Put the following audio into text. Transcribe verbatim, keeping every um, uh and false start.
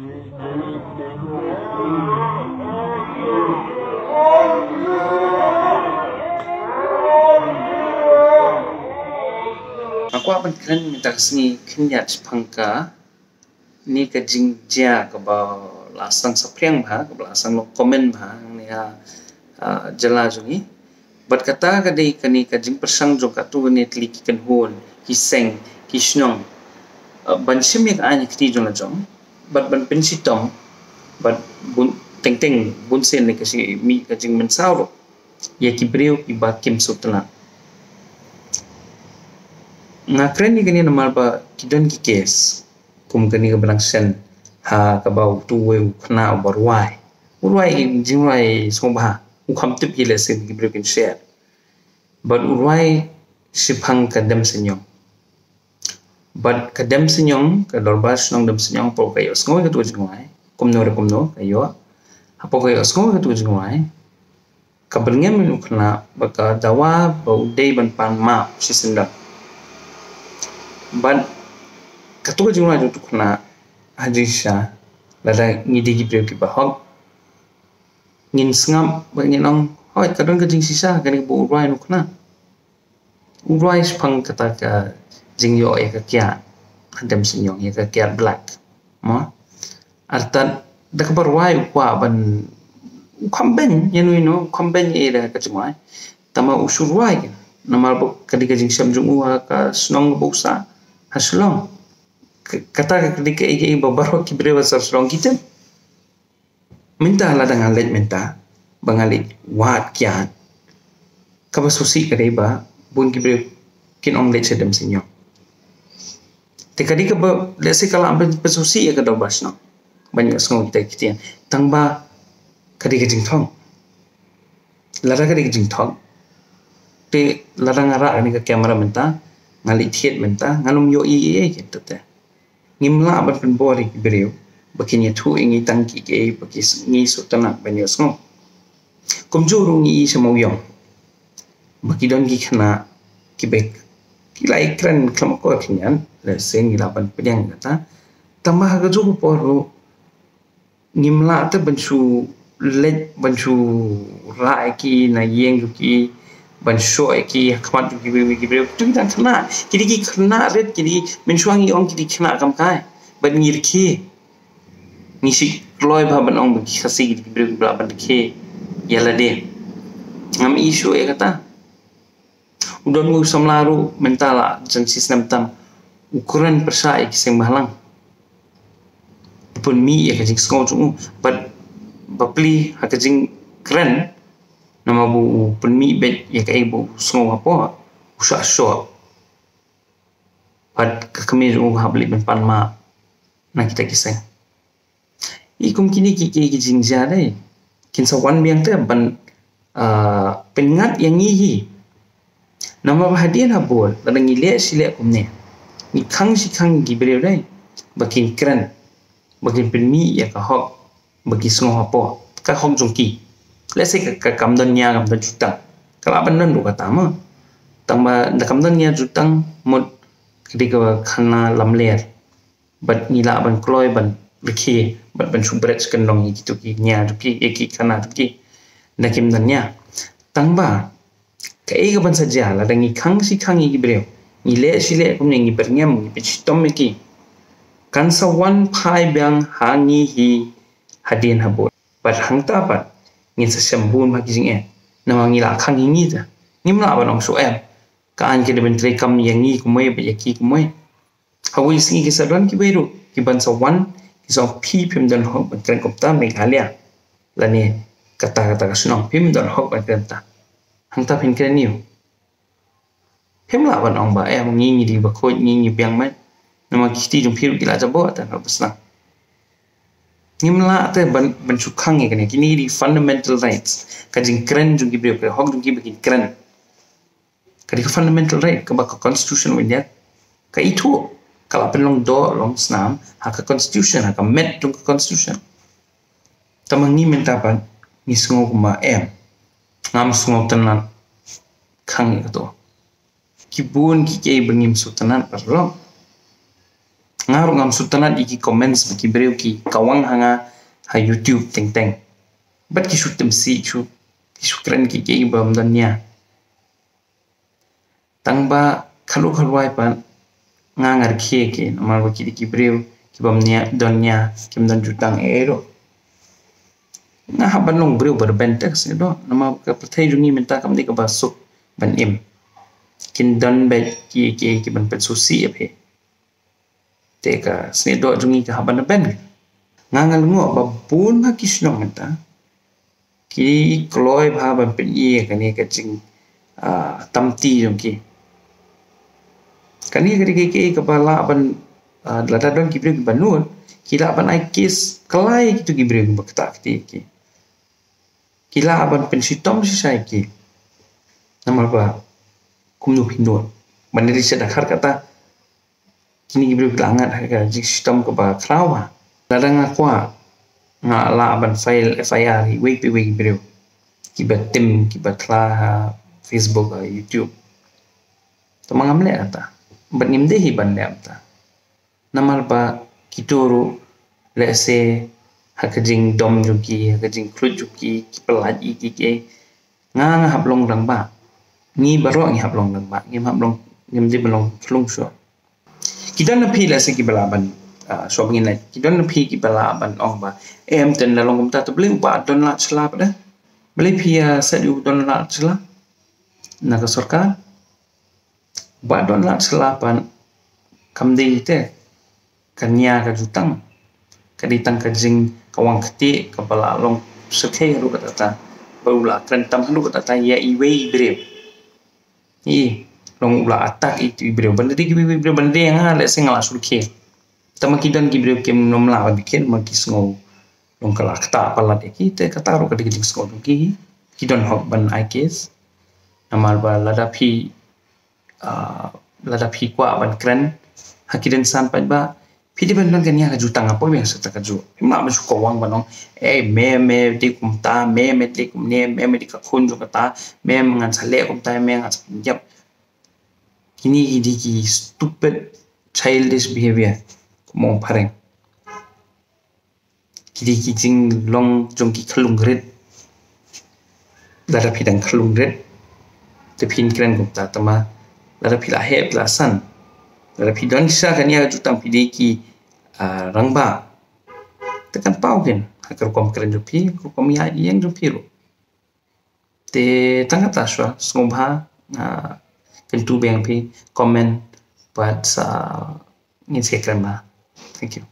Nga kwah ban kren mynta ka sngi khyndiat shaphang kane ka jingjia kaba la sdang saphriang bha, kaba la sdang long comment bha hangne ha, ah, jylla jong ngi. Bad kata ka dei kane ka jingpyrshang jong katto katne tylli ki kynhun, ki seng, ki shnong, ah, ban shim ïa ka aiñ ha kti jong la jong bad ban pynshitom bad bun, teng teng bunsien ne ka shi mih ka jingmynsaw ruh ïa ki briew kiba kim sngewtynnat. Nga kren ïa kane namar ba ki don ki kes kum kane kaba dang shen ha kaba uto uwei u khynnah uba rwai, u rwai jingrwai sngewbha, u kham tip hi lehse ki briew kin share. Bad u rwai shaphang ka Demseiniong. Bad ka Demseiniong, ka dorbar shnong Demseiniong, hapoh ka ïohsngew ïa kato ka jingrwai, kumno re kumno ka ïoh, hapoh ka ïohsngew ïa kato ka jingrwai, ka byrngem ïa u khynnah bad ka dawa ba u dei ban pan map shisyndon. Bad kato ka jingrwai jong uto u khynnah, ha jingshisha, lada ngi dei ki briew kiba hok, ngin sngap bad ngin ong, hooid, ka don ka jingshisha kane kaba u rwai na u khynnah. U rwai shaphang kata ka jingïoh ïa ka kiad ha Demseiniong, ïa ka kiad black, mo. Artat da kaba rwai u kwah ban, u kham beiñ ïano ïano, u kham beiñ ïa da ka jingrwai. Tangba u shu rwai namar ba ka dei ka jingshem jong u ha ka shnong ba u sah ha Shillong. Ka-, kata ka dei kaei kaei ba baroh ki briew ha sor Shillong ki tip. Mynta lada nga leit mynta ba nga leit wad kiad, kaba sngewsih ka dei ba bun ki briew kin ong leit sha Demseiniong. Te ka dei kaba lehse ka lah ban pynsngewsih ïa ka dorbar shnong ban ïohsngew kita ki ktien. Tangba ka dei ka jingthok. Lada ka dei ka jingthok, te lada nga rah kane ka camera mynta, nga leit thied mynta, ngan ym ïohi ei ei kata te. Ngim lah ban pynbor ïa ki briew ba kin ïathuh ïa ngi tang kiei kiei ba ki s-, ngi sngewtynnat ban ïohsngew. Kumjuh ruh ngi i sha Mawïong ba ki don ki khynnah kiba ki la ïakren khlem akor khyndiat, lehse ngi lah ban pdiang kata. Tangba ha kajuh ka por ruh ngim lah te ban shu leit ban shu rah ïa ki na ïing jong ki, ban shoh ïa ki ha khmat jong ki briew, ki briew. Kito ki dang khynnah, ki dei ki khynnah rit, ki dei, mynshuwa ngi ong ki dei khynnah kam kai. Bad ngi rkhie. Ngi shu kloi bha ban ong ba ki Khasi ki dei ki briew kiba lah ban rkhie ïa lade. Ngam i shuh ïa kata. U don u samla ruh mynta la jan shisnem tam, u kren pyrshah ïa ki seng bhalang. U pynmih ïa ka jingsngew jong u, bad bapli ha ka jingkren, namar ba u pynmih beit ïa kaei ba u sngew hapoh, u shah shoh. Bad ka kmie jong u hap leit ban pan map na kita ki seng. I kum kine ki, ki, ki jingjia dei kin sa wan biang te ban, ah, pynngat ïa ngi hi. Namar ba hadien habud lada ngi leh shi leh kumne, ngi khang shi khang ïa ki briew dei ba kin kren, ba kin pynmih ïa ka hok ba ki sngew hapoh, ka hok jong ki. Lehse ka, ka kam don nia kam don jutang, ka lah ban don ruh kata mo. Tangba da kam don nia jutang mut ka dei kaba khana lamler. Bad ngi lah ban kloi ban rkhie bad ban shu bret kyndong ïa kito ki nia jong ki, ïa ki khana jong ki, da kim don nia. Tangba kaei kaban sa jia lada ngi khang shi khang ïa ki briew, ngi leh shi leh kumne, ngi byrngem, ngi pynshitom ïa ki, kan sa wan phai biang ha ngi hi hadien habud. Bad hangta pat ngin sa shem bun bha ki jingeh. Namar ngi la khang ïa ngi te, ngim lah ban ong shu em, ka aiñ ka dei ban treikam ïa ngi kumwei bad ïa ki kumwei. Hawei sngi ki sa don kiwei ruh kiban sa wan, ki sa ong, phi phim don hok ban kren kumta Meghalaya, lane kata kata ka shnong, phim don hok ban kren kumta. Hangta phin kren aïu? Phim lah ban ong ba, eh, ngi ngi dei ba khuid, ngi ngi biang met. Namar ki kti jong phi ruh ki la jaboh, ta ka ba sdang. Ngim lah te ban, ban shu khang ïa kane, kine ki dei fundamental rights, ka jingkren jong ki briew, ka hok jong ki ba kin kren. Ka dei ka fundamental right kaba ka Constitution of India ka ithuh, ka la pynlong doh long snam ha ka Constitution, ha ka met jong ka Constitution. Tangba ngi mynta pat ngi sngew kumba em, ngam sngewtynnat khang ïa kato. Ki bun kiei kiei ba ngim sngewtynnat paralok. Nga ruh ngam sngewtynnat ïa ki comments ba ki briew ki kawang ha nga ha YouTube teng teng. Bad ki shu tim sih shu, ki shu kren ki ki bym don nia. Tang ba khalu khalwai pat nga ngar khie ki, namar ba ki dei ki briew ki bym nia, don nia, kim don jutang ei ei ruh. Nga hap ban long briew ba rben te ka sngewdon, namar ka pyrthei jong ngi mynta kam dei kaba suk ban im. Kin don bad ki ki ki ban pynsusi ïa phi. Te ka sngewdon jong ngi ka hap ban rben. Nga nga lyngngoh ba bun ha ki shnong mynta ki kloi bha ban pyni ïa kane ka jing, ah, tamti jong ki. Kane ka dei ka, ka, kaba lah ban, ah, lada don ki briew kiba nud, ki lah ban ai kes kylla ïa kitu ki briew kiba ktah kti ki. Ki lah ban pynshitom shisha ïa ki. Namar ba kumno phi nud. Ban ri sha Dkhar kata, kine ki briew ki la ngat ha ka jingshitom kaba khraw ha. Lada nga kwah, nga lah ban file F I R ïa iwei pa iwei ki briew kiba tim, kiba tla ha Facebook, ha YouTube. Tangba ngam leh kata. Bad ngim dei hi ban leh kata. Namar ba kito ruh lehse ha ka jingdom jong ki, ha ka jingkhluit jong ki, ki pyllait ïa ki ki. Nga nga hap long rangbah. Ngi baroh ngi hap long rangbah. Ngim hap long, ngim dei ban long khyllung shuh. Ki don na phi lehse kiba lah ban, ah, shuwa ba ngin leit. Ki don na phi kiba lah ban ong ba, em, te lada long kumta te balei u Bah Donald Shylla pat de? Balei phi, ah, set ïa u Donald Shylla na ka sorkar? U Bah Donald Shylla pat kam dei te ka nia ka jutang. Ka dei tang ka jingkawang kti kaba lah long syrkhei haduh katta katta. Ba u la kren tam haduh katta katta ïa iwei i briew. I long u la attack ïa itu i briew. Ban dei ki iwei i briew, ban dei nga lehse nga la syrkhei. Tangba ki don ki briew kim nym lah ban kren, ma ki sngew long ka la ktah palat ïa ki, te kata ruh ka dei ka jingsngew jong ki. Ki don hok ban ai kes. Namar ba lada phi, ah, lada phi kwah ban kren ha ki rynsan paidbah, phi dei ban don ka nia ka jutang, hapoh biang sa ta ka juh. Phim lah ban shu kawang ban ong, eh, me, me dei kumta, me, me dei kumne, me, me dei ka khun jong kata, me, me ngan sa leh kumta, me ngan sa pynïap. Kine ki dei ki stupid, childish behavior, kum ong phareng. Ki dei ki jinglong jong ki khyllung rit. Lada phi dang khyllung rit, te phin kren kumta, tangba lada phi la heh, phi la san, lada phi don shisha ka nia ka jutang, phi dei ki, ah, rangbah, te kan paw kin ha ka rukom kren jong phi, ka rukom ïaid ïeng jong phi ruh. Te tang kata shuwa, sngewbha, ah, kyntu biang phi, comment, bad sa ngin sa ïakren bha. Thank you.